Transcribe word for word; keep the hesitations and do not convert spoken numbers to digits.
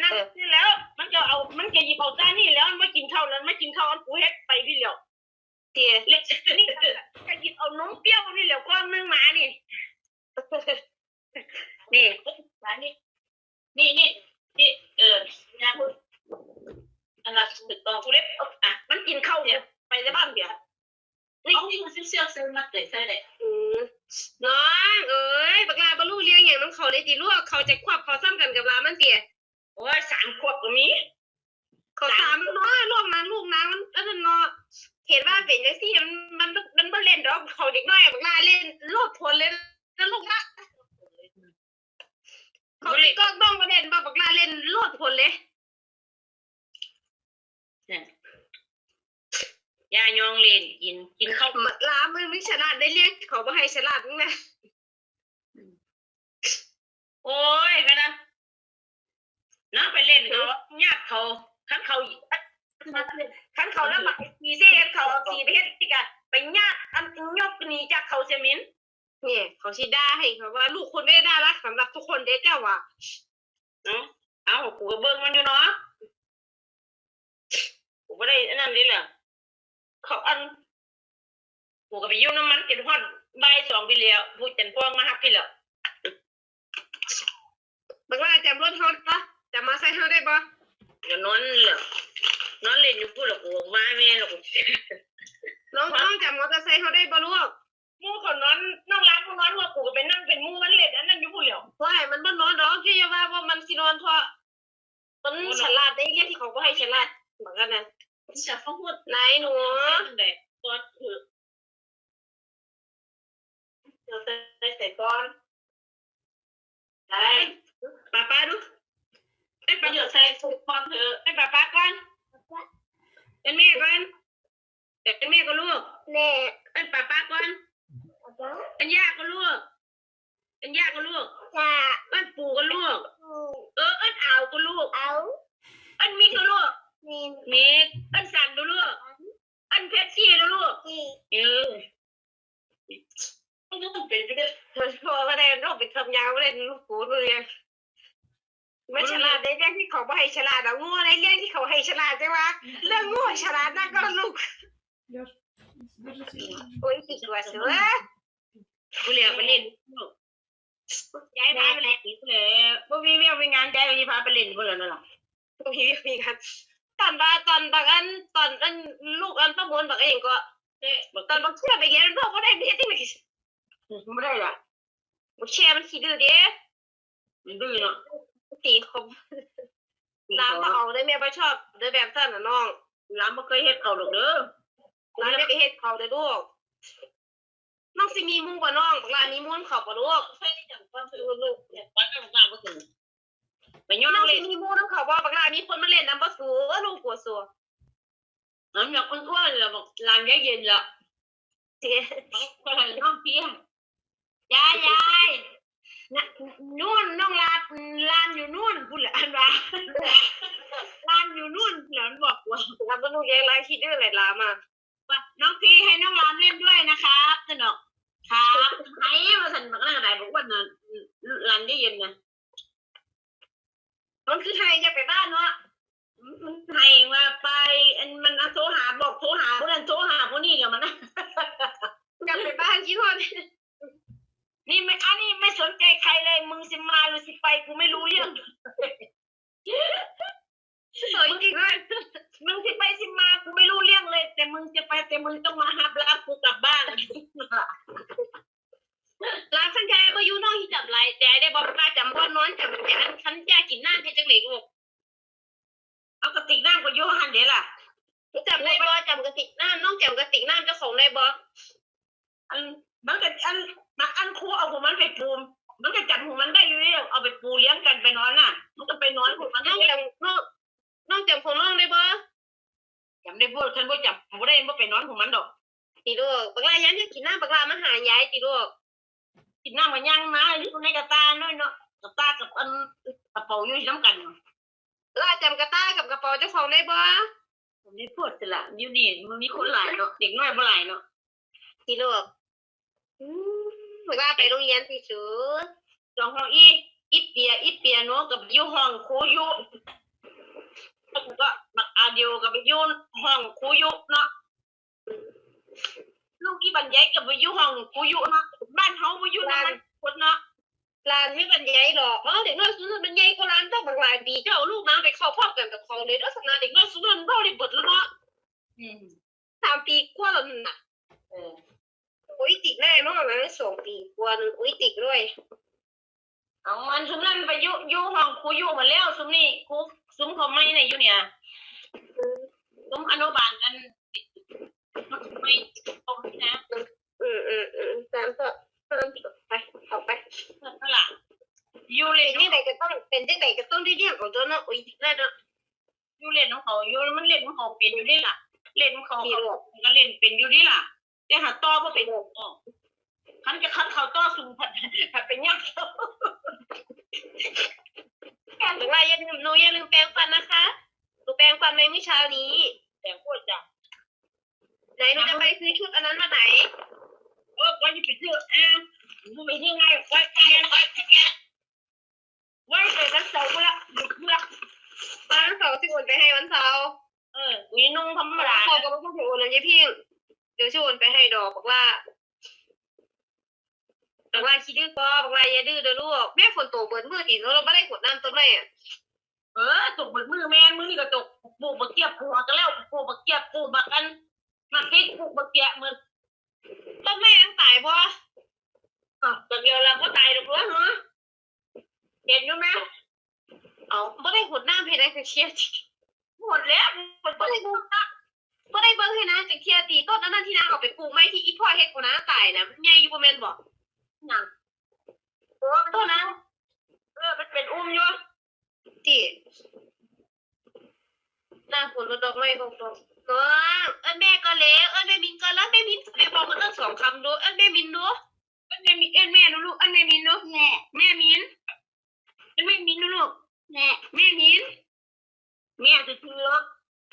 นั่ง เออ นี่แล้ว มันก็เอา มันก็หยิบเอาจานนี่แล้ว มันมากินข้าวแล้ว มากินข้าวอันกูเฮ็ดไปนี่แล้ว เตี้ย แล้วนี่ก็หยิบเอานมเปรี้ยวนี่แล้วก้อนหนึ่งมานี่ นี่ อันนี้ นี่ นี่ นี่ เออ นะ อันละสุดตอง กูเล็บ อ่ะ มันกินข้าวเนี่ย ไปในบ้านเดี๋ยว นี่ เอา นี่มันเสี้ยวๆ ซื้อมาเตยใส่เลย อืม น้องเอ้ย บักหล้าบ่รู้เรื่องหยังนำเขาเลยติ ลูก เขาจะควบเขาซ้ำกันกับหล้ามันเตี้ย โอ้ย สามขวบก็มี เขาสามเนาะ ลูกนาง ลูกนางมัน อันนั้นเนาะ เห็นว่าเป็นจังซี่ มัน มัน มันบ่เล่นดอก เขาเด็กน้อย บักหล้าเล่นโลดโผนเลยนะลูกนะ เขาติดกล้องน้องบ่เล่น บักหล้าเล่นโลดโผนเลย เนี่ย ย่าย่องเล่น กิน กินข้าว บักหล้า มึง มึงฉลาดในเรื่อง เขาบ่ให้ฉลาดมึงนะ โอ้ย ไปนะ นะ ไปเล่นเขา ญาติเขา คันเขา คันเขาแล้วมา สีเสียเขา เอาสีไปเฮ็ดที่กะ ไปญาติ อันยกหนีจากเขาเสียมิน นี่ เขาสิด่าให้เขาว่า ลูกคุณไม่ได้น่ารักสำหรับทุกคนเด้เจ้าว่ะ เอ้า เอ้า กูก็เบิ่งมันอยู่เนาะ กูบ่ได้อันนั้นเด้ล่ะ เขาอัน กูก็ไปอยู่นำมันจนฮอดบ่ายสองพี้แล้ว ผู้จันพ่วงมาฮับพี้แล้ว บักหล้าจำรถเฮาได้บ่ จำมอไซค์เฮาได้บ่ ก็นอนเหรอ นอนเล่นอยู่พู้นล่ะ กูออกมาแม่นล่ะ กู น้อง น้องจำมอเตอร์ไซค์เฮาได้บ่ลูก หมู่เขานอน น้องหลานเขานอน ว่ากูก็ไปนั่งเป็นหมู่มันเล่นอันนั้นอยู่พู้นแหล้ว ว่าให้มันบ่นอนดอก เจ้าอย่าว่าว่ามันสินอนเถาะ มัน โอ้ ฉลาดในเรื่องที่เขาบ่ให้ฉลาด บักอันนั้น มันจะฟ้องหมด ไหนหนู มันได้ ก่อนเถอะ เดี๋ยวใส่ ใส่ก่อน ได้ ป้าป้าดู เอ้ย ป้า เดี๋ยวใส่ก่อนเถอะ เอ้ย ป้าป้าก่อน เอิ้นแม่ก่อน เอิ้นแม่ก่อนลูก แม่ เอิ้นป้าป้าก่อน ป๊าป๊า เอิ้นย่าก่อนลูก เอิ้นย่าก่อนลูก ย่า เอิ้นปู่ก่อนลูก ปู่ เออ เอิ้นอาวก่อนลูก อาว เอิ้นมิกก่อนลูก มิก มิก เอิ้นสันดูลูก สัน เอิ้นเพชรซี่ดูลูก ซี่ เออ มันก็ต้องเป็นไปได้ พ่อก็ได้ น้องเป็นคำยาว บ่ได้ลูกกูเลย มันฉลาดในเรื่องที่เขาบ่ให้ฉลาดอะ โง่ในเรื่องที่เขาให้ฉลาด แต่ว่าเรื่องโง่ฉลาดนั่นก็ลูก โอ้ย สิกว่าเสือ ผู้เหลือไปเล่น ย้ายพาไปเล่นผู้เหลือ บ่มีเวียกมีงาน ย้ายไปพาไปเล่นผู้เหลือนั่นล่ะ บ่มีเวียกมีงาน ตอนว่า ตอนบางอัน ตอนอัน ลูกอันประมวลบักเองก็ เอ๊ะ ตอนบักเชื่อไปเรียนมันบอกบ่ได้ มีที่ไหน บ่ได้ล่ะ บักแช่มันขี้ดื้อเด้ มันดื้อเนาะ ตีคม หลานบ่เอาเด้อ แม่บ่ชอบเด้อแบบซั่นน่ะน้อง หลานบ่เคยเฮ็ดเขาดอกเด้อ หลานอย่าไปเฮ็ดเขาเด้อลูก น้องสิมีหมู่บ่น้อง บักหล้ามีหมู่นำเขาบ่ลูก ไปย้อน น้อง เล่น สิมีหมู่นำเขาบ่ บักหล้ามีคนมาเล่นนำบ่สู ลูกกลัวสู น้ำอยากอ้วนๆ แล้วบอกหลานยายเย็นละ เจ๊ น้องเพียง ยาย ยาย นะ นู่น น้องหลาน หลานอยู่นู่น พู้นแหละ อันว่า หลานอยู่นู่น แล้วมันบอกว่า หลานบ่รู้ยายหลาย ขี้ดื้อหลายหลานมา ว่า น้องพีให้น้องหลานเล่นด้วยนะครับ สนุก ครับ ให้ว่าซั่น บักนั่นก็ได้ บอกว่าน่ะ หลานยายเย็นน่ะ มันคือไห้ อย่าไปบ้านเนาะ มันไห้ว่าไป อันมันโทรหา บอกโทรหาผู้นั้น โทรหาผู้นี้แล้วมัน อย่าไปบ้าน คิดฮอด นี่ไม่ อันนี้ไม่สนใจใครเลย มึงสิมาหรือสิไป กูไม่รู้เรื่อง เออ จริงๆ เว้ย มึงสิไปสิมา กูไม่รู้เรื่องเลย แต่มึงจะไป แต่มึงต้องมาฮับรับกูกลับบ้าน หลานคันยายบ่อยู่ น้องสิจำหลาย แต่ได้บอกว่าจำบ่นอน จำแต่อันคันยายกินน้ำเฮ็ดจังได๋ลูก เอากระติกน้ำก็อยู่หั่นเด้ล่ะ จำได้บ่ จำกระติกน้ำ น้องจำกระติกน้ำเจ้าของได้บ่ อัน มันก็ อัน บางอันครูเอาของมันไปปู มันก็จำของมันได้อยู่แล้ว เอาไปปูเรียงกันไปนอนน่ะ มันก็ไปนอนของมัน น้อง เอง จำ น้อง น้องจำของน้องได้บ่ จำได้บ่ คันบ่จำบ่ได้ บ่ไปนอนของมันดอก ติลูก บักหล้ายามเที่ยงกินน้ำ บักหล้ามาหายายติลูก กินน้ำก็ย่างมา อยู่ในกระตาน้อยเนาะ กระตากับอันกระเป๋าอยู่นำกัน หล้าจำกระตากับกระเป๋าเจ้าของได้บ่ ผมได้โพดสิละ อยู่นี่มันมีคนหลายเนาะ เด็กน้อยบ่หลายเนาะ ติลูก อืม บักหล้าไปโรงเรียนติสู สองห้องอีก อีเปีย อีเปียหนูก็ไปอยู่ห้องครูยุ แล้วก็บักอาเดียวก็ไปอยู่ห้องครูยุเนาะ ลูกอีบรรยายก็ไปอยู่ห้องครูยุเนาะ บ้านเฮาบ่อยู่นำกันพุดเนาะ หลานมีบรรยายดอก เอ้า เด็กน้อยซุมนั้นมันใหญ่กว่าหลานตั้งบักหลายปี เจ้าเอาลูกนางไปเข้าพร้อมกันกับเขาเลยเด้อ สนะ เด็กน้อยซุมนั้นเว้าได้เบิดแล้วเนาะ อืม สามปีกว่าแล้วนั่นน่ะ เออ โอ้ย ติดแน่นอนนะ สองปีกว่านึง โอ้ย ติดด้วย เอา อันซุมนั้นไปอยู่ อยู่ห้องครูยุมาแล้ว ซุมนี้ครู ซุมเขาใหม่น่ะอยู่เนี่ย ซุมอนุบาลนั่น ไม่ตรงนี้นะ อืม อืม อืม ตามต่อ ตามต่อ ไป เอาไป นั่นล่ะ อยู่เล่น เป็นจังใดก็ต้อง เป็นจังใดก็ต้องได้เลี้ยงเอาตัวเนาะ โอ้ย ได้เนาะ อยู่เล่นของเขาอยู่ มันเล่นของเขาเป็นอยู่เด้ล่ะ เล่นของเขา ดีหรอก ก็เล่นเป็นอยู่เด้ล่ะ แต่หาต่อบ่เป็น อ๋อ คันจะคัดเขาต่อสู้ ผัด ผัดเป็นยาก แต่ว่าอย่าลืม หนูอย่าลืมแปรงฟันนะคะ หนูแปรงฟันไปเมื่อเช้านี้ แปรงโคตรจ้ะ ไหนหนูจะไปซื้อชุดอันนั้นมาไหน เออ ว่าจะไปซื้อ อ่ะ หนูไปซื้อไง ว่า ว่าไปวันเสาร์ก็ละ หยุดเพื่อ วันเสาร์สิโอนไปให้วันเสาร์ เออ มีนุ่งธรรมดา วันเสาร์ก็บ่ต้องไปโอนนะยายพิง เดี๋ยวสิโอนไปให้ดอก บอกว่า บอกว่าขี้ดื้อบ่ บอกว่าอย่าดื้อเด้อลูก แม่ฝนตกเบิดมื้อติ เราบ่ได้หดน้ำต้นไม้อะ เออ ตกเบิดมื้อแม่น มื้อนี้ก็ตก ปลูกบักเกียบ ปลูกกันแล้ว ปลูกบักเกียบ ปลูกบักอัน บักพริก ปลูกบักเกียบ มื้อ ต้นไม้มันตายบ่ อ้าว จักแล้วล่ะ บ่ตายดอกเหรอ ฮะ เห็นอยู่แม่ เอา บ่ได้หดน้ำให้ได้จักเที่ย หดแล้ว บ่ได้เบิ่ง บ่ได้เบิ่งให้นางจักเที่ยติ ต้นอันนั้นที่นางเอาไปปลูกใหม่ที่อีพ่อเฮ็ดของนางตายน่ะ มันใหญ่อยู่บ่แม่นบ่ หยัง เออ ต้นนั้น เออ มันเป็นอุ้มอยู่ ติ หน้าฝนรดดอกไม้ของตน น้อง เอิ้นแม่ก็แล้ว เอิ้นแม่มินก็แล้ว แม่มิน แม่บอกมันเอิ้นสองคำดู เอิ้นแม่มินดู เอิ้นแม่มิน เอิ้นแม่ดูลูก เอิ้นแม่มินดู แม่ แม่มิน เอิ้นแม่มินดูลูก แม่ แม่มิน แม่ซื่อๆหรอก